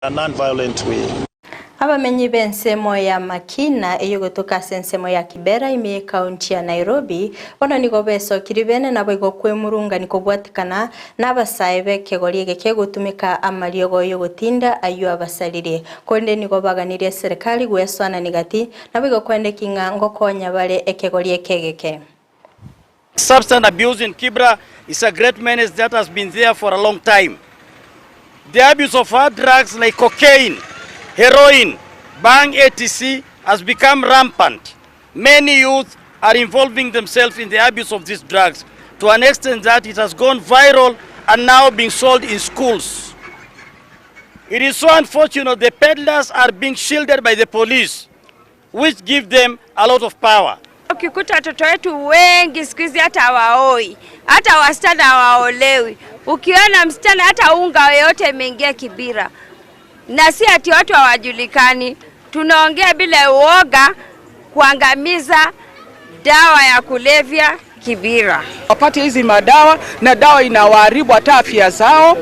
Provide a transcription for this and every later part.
A non-violent way. Abamenyi b'ensemo ya Makina eyogotoka ase ensemo ya Kibera ime ekaunti ya Nairobi bono nigo besokiri bene nabo igo kwemurungani kobwatikana n'abasae b'ekegori ege kegotumeka amariogo yogotinda aywo abasarire konde nigo baganirie serikali gweswanani gati nabo igo kwendeki ng'a ngokonya bare ekegori ekegeke. Substance abuse in Kibra is a great menace that has been there for a long time. The abuse of hard drugs like cocaine, heroin, bhang, etc. has become rampant. Many youth are involving themselves in the abuse of these drugs to an extent that it has gone viral and now being sold in schools. It is so unfortunate the peddlers are being shielded by the police, which give them a lot of power. Ukikuta watoto wetu wengi siku hizi hata hawaoi, hata wasichana hawaolewi. Ukiona msichana hata unga yoyote imeingia Kibira, na si ati watu hawajulikani. Tunaongea bila uoga kuangamiza dawa ya kulevya Kibira. Wapate hizi madawa na dawa inawaharibu hata afya zao.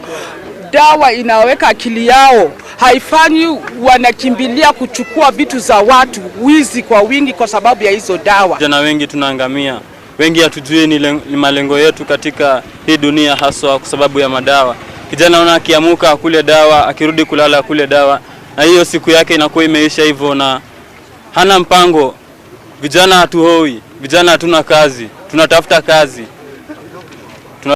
Dawa inaweka akili yao haifanyi, wanakimbilia kuchukua vitu za watu, wizi kwa wingi kwa sababu ya hizo dawa. Vijana wengi tunaangamia, wengi hatujui ni malengo yetu katika hii dunia, haswa kwa sababu ya madawa. Kijana ona akiamuka akule dawa, akirudi kulala akule dawa, na hiyo siku yake inakuwa imeisha hivyo na hana mpango. Vijana hatuhoi, vijana hatuna kazi, tunatafuta kazi.